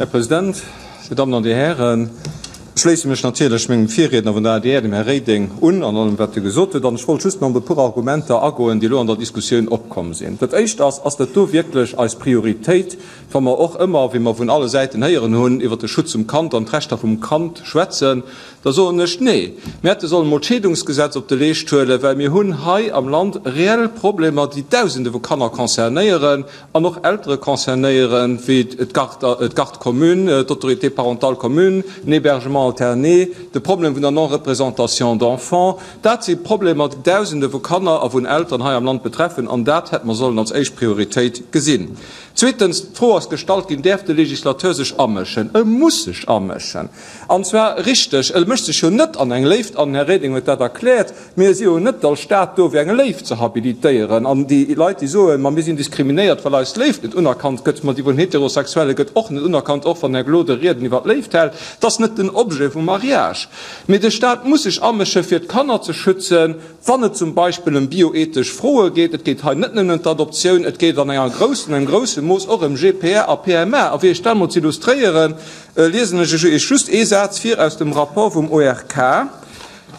Här President, Dir Dammen an Dir Hären, ech schléisse mech natierlech mengem Virriedner vun der adr, dem Här Reding, un an allem, wat e gesot huet. An ech wollt just nach op e puer Argumenter agoen, déi elo an der Diskussioun opkomm sinn. Dat Éischt ass, Ass dat do wierklech eis Prioritéit, wa mer och ëmmer, wéi mer vun alle Säiten héieren hunn, iwwert de Schutz vum Kand an d'Rechter vum Kand schwätzen? Da soen ech, Nee, mir hätte sollen emol d'Scheedungsgesetz op de Leescht huelen, well mir hunn hei am Land reell Problemer, déi Dausende vu Kanner concernéieren an och Eltere concernéieren, wéi d'Garde commune, d'autorité parentale commune, den Hébergement alterné, de Problem vun der Non-représentation d'enfants. Dat si Problemer, déi Dausende vu Kanner a vun Elteren hei am Land betreffen, an dat hätte mer sollen als éischt Prioritéit gesinn. Zweetens, d'Fro ass gestallt ginn, Däerf de Législateur sech amëschen? E muss sech amëschen, an zwar richteg. E mécht sech jo net an eng Léift an, den Här Reding huet dat erkläert. Mir si jo net als Staat do, fir eng Léift ze habilitéieren. An déi Leit, déi soen, ma mir sinn diskriminéiert, well eis Léift net unerkannt gëtt, ma déi vun Heterosexuelle gëtt och net unerkannt, och wann Här Gloden Rieden iwwer d'Léift hält, dat ass net den Objet vum Mariage. Mee de Staat muss sech amësche fir d'Kanner ze schützen, wann et zum Beispill ëm bioethesch Froe geet. Et geet hei net nëmmen ëm d'Adoptioun, et geet an enger groussen, engem grousse Mooss och ëm GPR a PMA. A fir Iech dat emol ze illustréieren, liesen ech Iech just ee Saz vir aus dem Rapport vum ORK.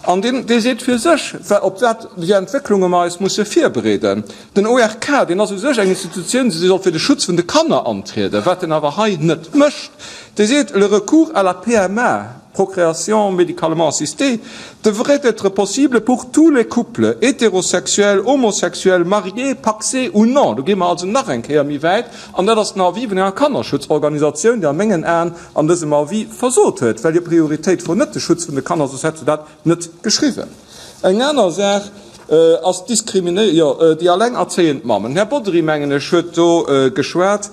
An deen, dee seet fir sech, op wat fir Entwécklunge mer eis musse virbereeden. Den ORK, deen ass u sech eng Institutioun, déi soll fir de Schutz vun de Kanner antrieden, wat en awer hei net mécht. Dee seet, Le recours à la PMA, procréation médicalement assistée, devrait être possible pour tous les couples, hétérosexuels, homosexuels, mariés, pacsés ou non. Do gi mer also nach eng Kéier méi wäit. An dat ass den Avis vun enger Kannerschutzorganisatioun, déi a mengen Aen an dësem Avis versot huet, well hir Prioritéit wor net de Schutz vun de Kanner, soss hätt se dat net geschriwwen. Eng aner Saach ass d'Diskriminéierung, jo, déi allengerzéiend Mammen. Den Här Bodry, mengen ech, huet do geschwat.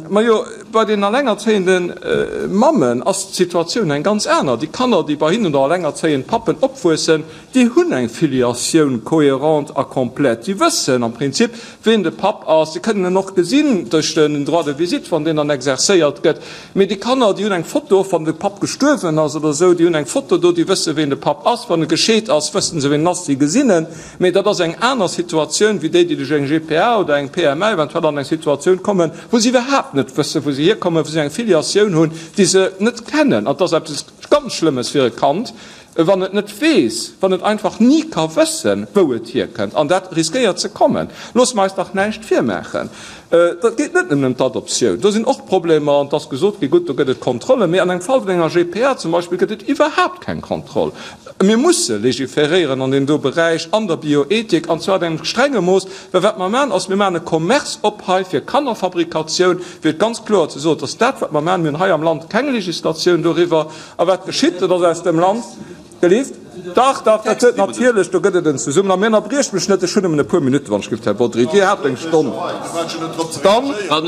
Majo, bei den allengerzéiende Mammen ass d'Situatioun eng ganz aner. Déi Kanner, déi bei hinnen oder allengerzéiend Pappen opwuessen, déi hunn eng Filiatioun cohérente a complète. Si wëssen am Prinzip, ween de Papp ass. Si kënnen en och gesinn duerch den Droit de visite, wann deen dann exercéiert gëtt. Mee déi Kanner, déi hunn eng Foto, och wann de Papp gestuerwen ass oder esou, déi hunn eng Foto do, déi wësse ween de Papp ass. Wann e gescheet ass, wëssen se ween en ass, si gesinn en. Mee dat ass eng aner Situatioun wéi déi, déi duerch eng GPA oder eng PMA eventuell an eng Situatioun kommen, wou se iwwerhaapt net wëssen, wou se hierkommen, wou se eng Filiatioun hunn, déi se net kennen. An et ass eppes ganz Schlëmmes fir e Kand, wann et net weess, wann et einfach ni ka wëssen, wou et hierkënnt. An dat riskéiert ze kommen. Loosse mer eis dach näischt virmaachen. Dat geet net nëmmen ëm d'Adoptioun. Do sinn och Problemer an et ass gesot gi, gutt, do gëtt et Kontrollen. Mee an engem Fall vun enger GPA zum Beispill gëtt et iwwerhaapt keng Kontroll. Mir musse légiféréieren an deem do Beräich, an der Bioethik, an zwar an engem strenge Mooss, well wat mer maachen, ass, mir maachen e Commerce op hei fir Kannerfabrikatioun, fir et ganz kloer ze soen, dass dat, wat mer maachen, mir hunn hei am Land keng Législatioun doriwwer, a wat geschitt, dat ass aus dem Land gelift. Dach, dach, dat huet natierlech, do gëtt et en Zesummenhang. Mä ënnerbriecht mech net, ech hunn nëmmen e puer Minutten, wann ech gelift, Här Bodry, Dir hat eng Stonn. Dann, dann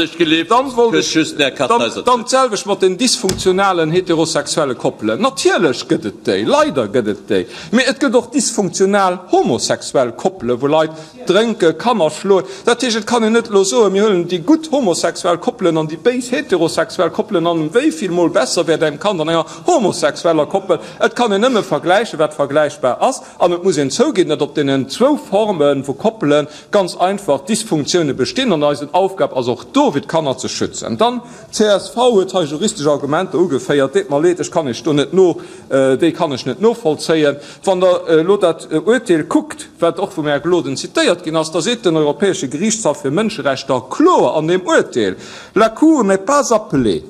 wollt ech, dann, dann d'selwecht mat den dysfunktionalen heterosexuelle Koppelen. Natierlech gëtt et déi, leider gëtt et déi. Mee et gëtt och dysfunktional homosexuell Koppelen, wou Leit drénken, Kanner schloen. Dat heescht, et kann een net elo soen, mir huelen déi gutt homosexuell Koppelen an déi béis heterosexuell Koppelen an wéi vill mol besser wär däin Kand an enger homosexueller Koppel. Et kann een nëmme vergläichen, wat vergläichbar ass. An et muss een zouginn, datt op deenen zwou Forme vu Koppele ganz einfach Dysfunktioune bestinn. An eisen Aufgab ass och do, fir d'Kanner ze schützen. Dann, csv huet hei juristesch Argumenter ugeféiert. Deet mer leed, ech kann Iech do net no, déi kann ech net novollzéien. Wann Der elo dat Uerteel kuckt, wat och vum Här Gloden zitéiert ginn ass, da seet den Europäesche Geriichtshaff fir Mënscherechter kloer an deem Uerteel, La Cour n'est pas appelée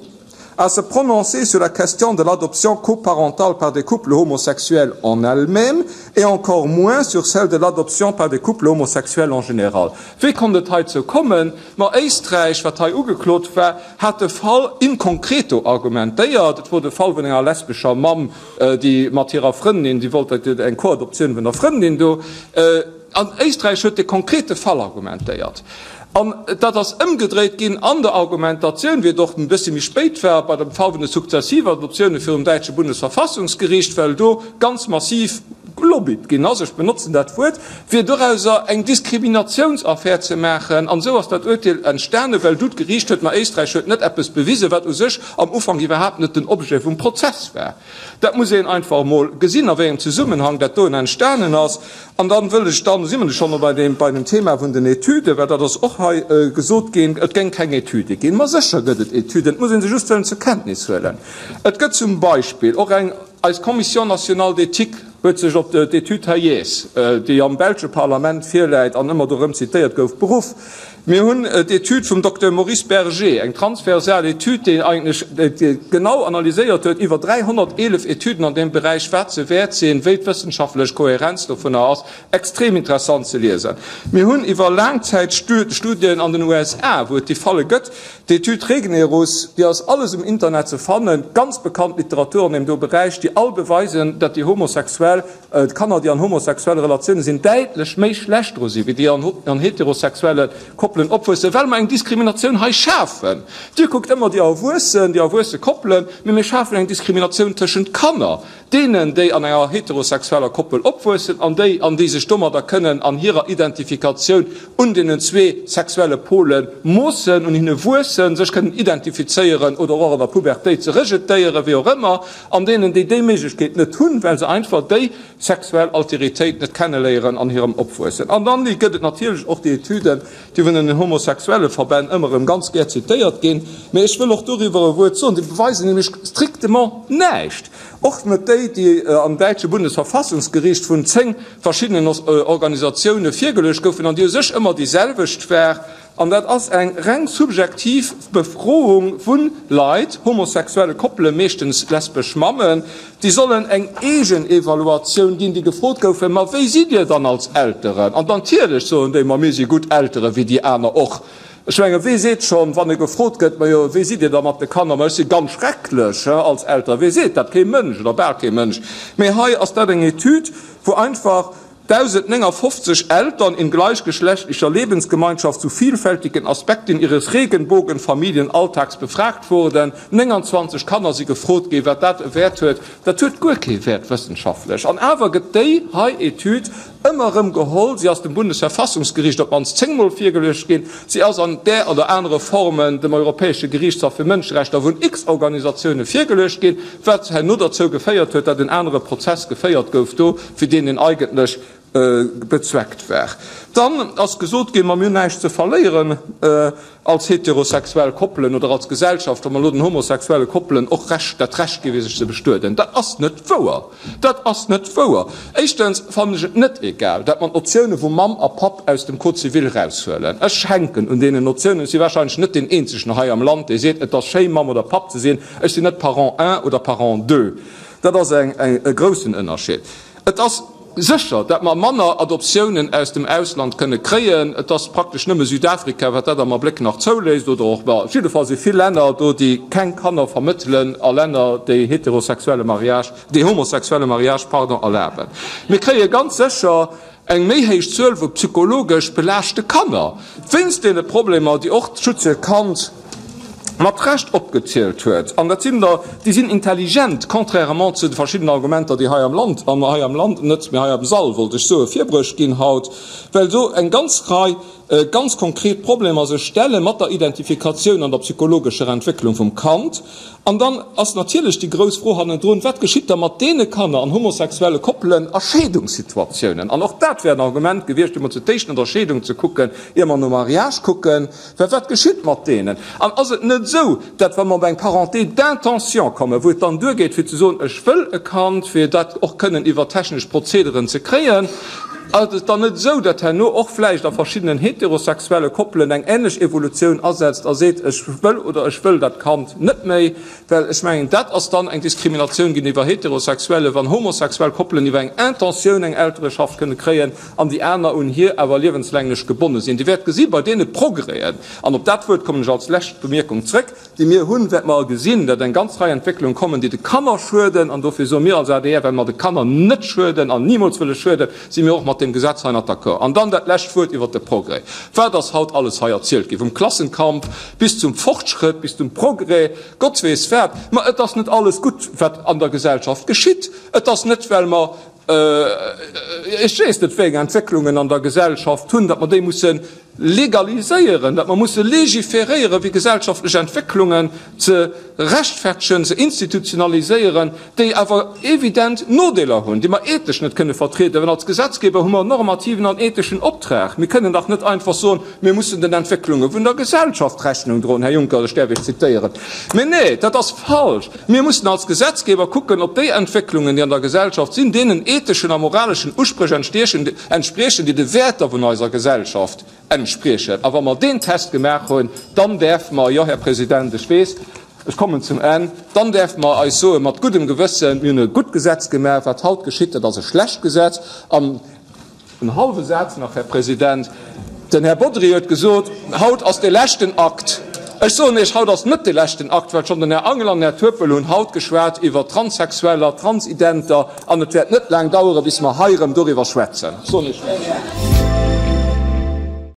à se prononcer sur la question de l'adoption coparentale par des couples homosexuels en elle-même et encore moins sur celle de l'adoption par des couples homosexuels en général. Wéi konnt et heizou kommen? Ma Éisträich, wat hei ugeklot war, hat de Fall in concreto argumentéiert. Et wor de Fall vun enger lesbescher Mamm, déi mat hirer Frëndin, déi wollt eng Koadoptioun vun der Frëndin do. An Éisträich huet de konkrete Fall argumentéiert. An dat ass ëmgedréit ginn an der Argumentatioun, wéi et och e bësse méi spéit war bei dem Fall vun de Sukzessivadoptioune virum däitsche Bundesverfassungsgeriicht, well do ganz massiv. gelobbyt ginn ass, ech benotzen dat Wuert, fir dorauser eng Diskriminatiounsaffär ze maachen. An esou ass dat Urteel entstanen, well du d'Geriicht huet, ma Éisträich huet net eppes bewisen, wat u sech am Ufank iwwerhaapt net den Objet vum Prozess war. Dat muss een einfach emol gesinn, a wéi engem Zesummenhang dat doen entstanen ass. An dann wëll ech dann, si mer schonn bei deem, bei dem Thema vun den Etüden, well dat ass och hei gesot ginn, et géing keng Etüde ginn. Ma sécher gëtt et Etüden, et muss ee se just wëllen zur Kenntnis huelen. Et gëtt zum Beispill och eng, eis Commission nationale d'éthique huet sech op d'Etüd Hayez, déi am belsche Parlament virläit an ëmmer dorëm zitéiert gouf, beruff. Mir hunn d'Etüd vum Docteur Maurice Berger, eng transversal Etüd, déi eigentlech genau analyséiert huet, iwwer 311 Etüden an deem Beräich, wat se wäert sinn, wéi d'wëssenschaftlech Kohärenz dovunner ass. Extrem interessant ze liesen. Mir hunn iwwer Laangzäitstudien an den USA, wou et déi Falle gëtt, d'Etüd Regnerus, déi ass alles um Internet ze fannen, ganz bekannt Literatur an deem do Beräich, déi all beweisen, datt déi homosexuell D'Kanner, déi an homosexuelle Relatioune sinn, däitlech méi schlecht dru sinn, wéi déi an heterosexuelle Koppelen opwuessen, well mer eng Diskriminatioun hei schafen. Dir kuckt ëmmer déi Erwuessen, déi erwuesse Koppelen, mee mir schafen eng Diskriminatioun tëschent Kanner, deenen, déi an enger heterosexueller Koppel opwuessen an déi, an déi sech domadder kënnen an hirer Identifikatioun un deenen zwee sexuelle Pole moossen, un hinne wuessen, sech kënnen identifizéieren oder och an der Pubertéit se rejetéieren, wéi och ëmmer. An deenen, déi déi Méiglechkeet net hunn, well se einfach déi sexuell Alteritéit net kenneléieren an hirem Opwuessen. An dann gëtt et natierlech och déi Etüden, déi vun den Homosexuelleverbänn ëmmer erëm ganz gär zitéiert ginn. Mee ech wëll och doriwwer e Wuert soen, déi beweisen nämlech strictement näischt. Och net déi, déi am däitsche Bundesverfassungsgericht vun 10 verschiddenen Organisatioune virgeluecht goufen an déi u sech ëmmer déi selwecht war, An dat ass eng reng subjektiv Befroung vu Leit, homosexuelle Koppelen, meeschtens lesbesch Mammen, déi sollen eng eegen Evaluatioun ginn, déi gefrot goufen, Ma wéi sidd Dir dann als Elteren? An natierlech soen déi, Ma mir si gutt Eltere wéi déi aner och. Ech mengen, wee seet schonn, wann e gefrot gëtt, Majo, wéi sidd Dir da mat de Kanner? Ma ech si ganz schrecklech als Elteren. Wee seet dat? Kee Mënsch oder bal kee Mënsch. Mee hei ass dat eng Etüd, wou einfach 1059 Eltern in gleichgeschlechtlicher Lebensgemeinschaft zu vielfältigen Aspekten ihres Regenbogenfamilienalltags befragt wurden. 29 Kanner si gefrot ginn, wat dat e Wäert huet. Dat huet guer kee Wäert wëssenschaftlech. An awer gëtt déi hei Etüd ëmmer erëm geholl. Si ass dem Bundesverfassungsgericht op d'mannst zéngmol virgeluecht ginn. Si ass an där oder anere Formen dem Europäesche Geriichtshaff fir Mënscherechter vun x Organisatioune virgeluecht ginn, wat herno derzou geféiert huet, datt en anere Prozess geféiert gouf do, fir deen en eigentlech bezweckt war. Dann ass gesot ginn, ma mir hunn näischt ze verléieren als heterosexuell Koppelen oder als Gesellschaft, wa mer elo den homosexuelle Koppelen och Recht, dat Recht gi fir sech ze bestueden. Dat ass net wouer! Dat ass net wouer! Éischtens fannen ech et net egal, dat mer d'Notioune vu Mamm a Papp aus dem Code civil eraushuelen. Ech hänken un deenen Notiounen. Ech si wahrscheinlech net deen eenzegen hei am Land, dee seet, et ass schéi Mamm oder Papp ze sinn. Ech sinn net Parent un oder Parent deux. Dat ass e groussen Ënnerscheed. Et ass sécher, datt mer manner Adoptiounen aus dem Ausland kënne kréien. Et ass praktesch nëmme Südafrika, wat dat am Abléck nach zouléisst, oder och, bon, op jidde Fall si vill Länner do, déi keng Kanner vermëttelen a Länner, déi heterosexuelle Mariage, déi homosexuelle Mariage, pardon, erlaben. Mir kréie ganz sécher eng méi héich Zuel vu psychologesch belaaschte Kanner, wéinst deene Problemer, déi och d'Schutz fir d'Kand mat Recht opgezielt huet. An dat sinn der, déi sinn intelligent, contrairement zu de verschiddenen Argumenter, déi hei am Land, an hei am Land net, mee hei am Sall, wollt ech soen, virbruecht ginn haut, well do eng ganz Rei ganz konkret Problemer sech stelle mat der Identifikatioun an der psychologescher Entwécklung vum Kand. An dann ass natierlech déi grouss Fro hannendrun, Wat geschitt da mat deene Kanner an homosexuelle Koppelen a Scheedungssituatiounen? An och dat wär en Argument gewiescht, fir mol zu d'éischt no der Scheedung ze kucken, ier mer nom Mariage kucken. Well wat geschitt mat deenen? An ass et net esou, dat wa mer op eng Parenté d'intention kommen, wou et dann duergeet fir ze soen, ech wëll e Kand, fir dat och kënnen iwwer technesch Prozederen ze kréien, ass et dann net esou, dat herno och vläicht a verschiddenen heterosexuelle Koppelen eng ähnlech Evolutioun asetzt a seet, ech wëll oder ech wëll dat Kand net méi? Well ech mengen, dat ass dann eng Diskriminatioun géintiwwer Heterosexuellen, wann homosexuell Koppelen iwwer eng Intentioun eng Eltereschaft kënne kréien an déi aner un hir awer liewenslänglech gebonne sinn. Dir wäert gesi bei deene Progrèsen, an op dat Wuert kommen ech als lescht Bemierkung zrëck, déi mir hunn, wäerte mer gesinn, datt eng ganz Rei Entwécklungen kommen, déi de Kanner schueden. An dofir soe mir als adr, well mer de Kanner net schueden an nimools wëlle schueden, si mir och mat deem Gesetz hei net d'accord. An dann dat lescht Wuert iwwert de Progrès. Wat ass haut alles hei erzielt gi vum Klassenkampf bis zum Fortschrëtt, bis zum Progrès, Gott weess wat. Ma et ass net alles gutt, wat an der Gesellschaft geschitt. Et ass net, well mer. Ech weess net, wéi eng Entwécklungen an der Gesellschaft hunn, datt mer déi musse legaliséieren, datt mer musse légiféréieren, fir gesellschaftlech Entwécklungen ze rechtfertegen, ze institutionaliséieren, déi awer evident Nodeeler hunn, déi mer ethesch net kënne vertrieden. Well als Gesetzgeber hu mer en normativen an etheschen Optrag. Mir kënnen dach net einfach soen, mir mussen den Entwécklunge vun der Gesellschaft Rechnung droen. Här Juncker, ech däerf Iech zitéieren. Mee nee, dat ass falsch. Mir mussen als Gesetzgeber kucken, ob déi Entwécklungen, déi an der Gesellschaft sinn, deenen etheschen a moraleschen Uspréch entspriechen, déi de Wäerter vun eiser Gesellschaft entspriechen. A wa mer deen Test gemaach hunn, dann däerfe mer, jo, Här President, ech weess, ech kommen zum Enn, dann däerfe mer eis soe mat guddem Gewëssen, Mir hunn e gutt Gesetz gemaach, wat haut geschitt, dat ass e schlecht Gesetz. An En hallwe Saz nach, Här President. Den Här Bodry huet gesot, haut ass de leschten Akt. Ech soen Iech, haut ass net de leschten Akt, well schonn den Här Angel an den Här Turpel hunn haut geschwat iwwer Transsexueller, Transidenter, an et wäert net laang daueren, bis mer hei erëm doriwwer schwätzen. Ech soen Iech Merci.